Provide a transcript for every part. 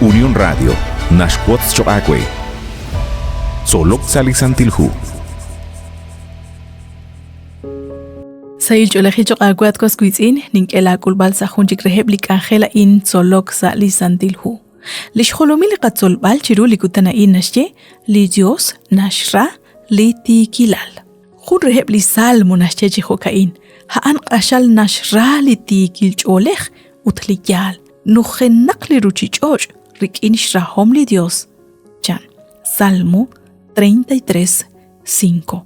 Unión Radio naxwotz choq' aawe. Tzolok sa' li Santil Hu. Sahil ch'oolejil choq' aawe at was wiitz'in, nink'e laak'ulb'al sa' jun chik reheb' li k'anjel a'in tzolok sa' li Santil Hu. Li xjolomil li qatzolb'al chiru li kutan a'in naxye li Dios naxra li tiikilal. Jun reheb' li salmo naxye chi jo'ka'in, a'an q'axal naxra li tiikil ch'oolej ut li yaal, nujenaq li ruchich'och' rik'in xrahom li Dios, chan. Salmo 33, 5.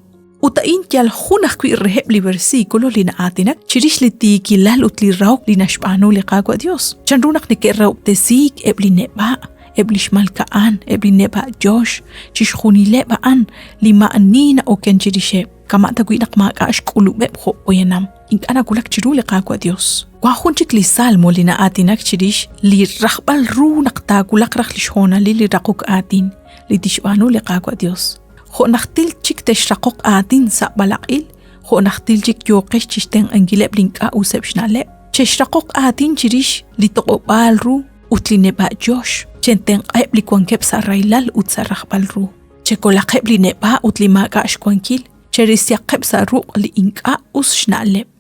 Ut a'in yal jun ajwi' reheb' li versículo li na'aatinak chirix li tiikilal ut li rahok li naxb'aanu li Qaawa' Dios. Chanru naq neke'rahob'tesiik eb' li neb'a', eb' li xmalka'an, eb' li neb'a' yox, chixjunileb' a'an li ma'ani na'oken chirixeb', kama' tawi' naq maak'a' xk'ulub'eb' jo' poyanam. Ink'a' nawulak chiru li Qaawa' Dios. Wan jun chik li salmo li na'aatinak chirix li rajb'al ru naq taawulaq raj li xhoonalil li raqok aatin li tixb'aanu li Qaawa' Dios. Jo' najtil chik texraqoq aatin sa' b'alaq'il, jo' najtil chik yooqex chi xtenq'ankileb' li ink'a' useb' xna'leb', chexraqoq aatin chirix li toq'ob'aal ru ut li neb'a' yox, chetenq'aheb' li wankeb' sa' rahilal ut sa' rajb'al ru, chekolaqeb' li neb'a' ut li maak'a' xwankil, cherisiyaqeb' sa' ruq' li ink'a' us xna'leb',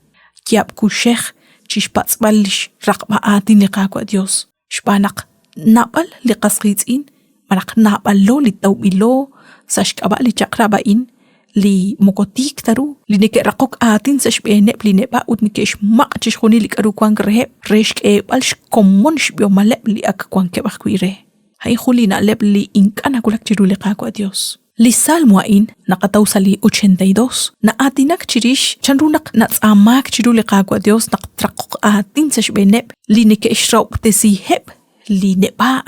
yaab' kuxej chi xpatz'b'al li xraqb'a aatin li Qaawa' Yos. Xb'aan naq naab'al li qas qiitz'in malaj naab'alo li tawb'ilo sa' xk'ab'a' li chaq'rab' a'in li moko tiik ta ru, li neke'raqok aatin sa' xb'eeneb' li neb'a' ut neke'xmaq' chixjunil li k'aru wank reheb' re xk'eeb'al xkomon xb'ihomaleb' li ak wankeb' ajwi' re. A'in jun li na'leb' li ink'a' nawulak chiru li Qaawa' Yos. Li salmo a'in naqataw sa' li 82, na'aatinak chirix chanru naq natz'aamaak chiru li Qaawa' Dios naq traqoq aatin sa' xb'eeneb' li neke'xrahob'tesiheb' li neb'a'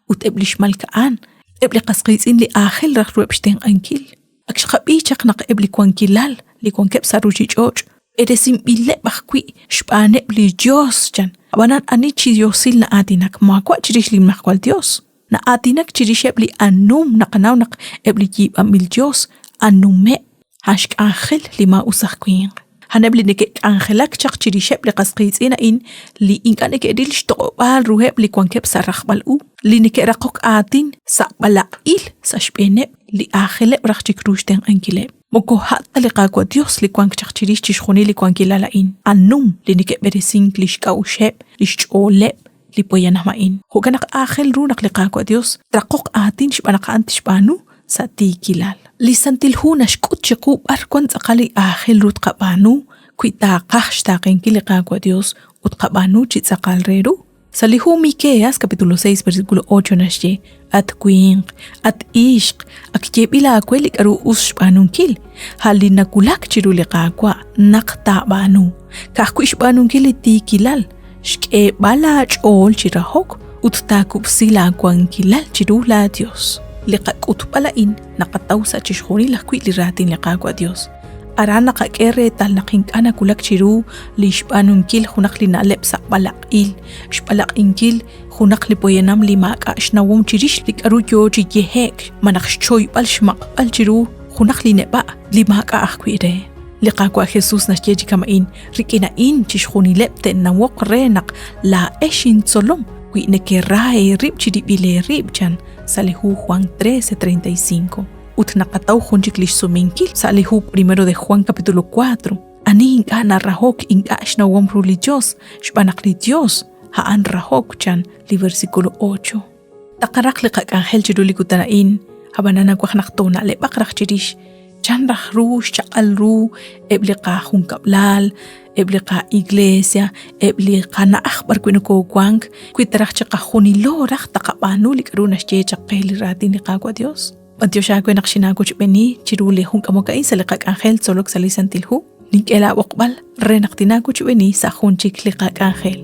ut eb' li xmalka'an, eb' li qas qiitz'in li aajel raj ruheb' xtenq'ankil. Ak xqab'i chaq naq eb' li wankilal li wankeb' sa' ruuchich'och' b'eresinb'ileb' ajwi' xb'aaneb' li yos, chan. Ab'anan ani chi yosil na'aatinak maawa' chirix li Nimajwal Yos. Na'aatinak chirixeb' li anum naqanaw naq eb' li yiib'anb'il yos anumeb' a'an xk'anjel li maa'us aj winq. A'aneb' li neke'k'anjelak chaq chirixeb' li qas qiitz'in a'in li ink'a' neke'ril xtoq'ob'aal ruheb' li wankeb' sa' rajb'al u, li neke'raqok aatin sa' b'alaq'il sa' xb'eeneb' li aajeleb' raj chik ru xtenq'ankileb'. Moko a' ta li Qaawa' Yos li wank chaq chirix chixjunil li wankilal a'in, anum li neke'b'eresink li xk'a'uxeb', li xch'ooleb', li poyanam a'in. Jo'kan naq aajel ru naq li Qaawa' Dios traqoq aatin xb'aan naq a'an tixb'aanu sa' tiikilal. Li Santil Hu naxk'ut chiqu b'ar wan tz'aqal li aajel ru tqab'aanu wi taaqaj xtaaqenkil li Qaawa' Dios ut tqab'aanu chi tz'aqal re ru. Sa' li hu Miqueas capítulo 6 versículo 8 naxye, At winq, at ixq, ak yeeb'il aawe li k'aru us xb'aanunkil, a' li nawulak chiru li Qaawa' naq taab'aanu, ka'ajwi' xb'aanunkil li tiikilal, xk'eeb'al aach'ool chi rahok ut taakub'si laawankilal chiru laaYos. Li qak'utb'al a'in naqataw sa' chixjunil ajwi' li raatin li Qaawa' Yos. Aran naqak'e reetal naq ink'a' nawulak chiru li xb'aanunkil junaq li na'leb' sa' b'alaq'il, xb'alaq'inkil junaq li poyanam li maak'a' xnawom chirix li k'aru yoo chi yehe'k malaj xchoyb'al xmaq'b'al chiru junaq li neb'a' li maak'a' ajwi' re. Li Qaawa' Jesús naxye chi kama'in, rik'in a'in chixjunileb' te'nawoq re naq laa'ex intzolom wi nekera eerib' chirib'il eerib', chan sa' li hu Juan 13:35. Ut naqataw jun chik li xsumenkil sa' li hu Primero de Juan capítulo 4. Ani ink'a' narahok ink'a' xnawom ru li Dios, xb'aan naq li Dios a'an rahok, chan li versículo 8. Taqaraq li qak'anjel chiru li kutan a'in, ab'anan nawaj naq toona'leb'aq raj chirix chan raj ru xchaq'al ru eb' li qajunkab'lal, eb' li qa-iglesia, eb' li qana'aj b'arwi' nokowank, wi ta raj chiqajunilo raj taqab'aanu li k'aru naxye chaq qe li raatin li Qaawa' Dios. B'antiox aawe naq xinaawochb'eeni chiru li jun k'amok a'in sa' li qak'anjel tzolok sa' li Santil Hu. Nink'e laab'oqb'al re naq tinaawochb'eeni sa' jun chik li qak'anjel.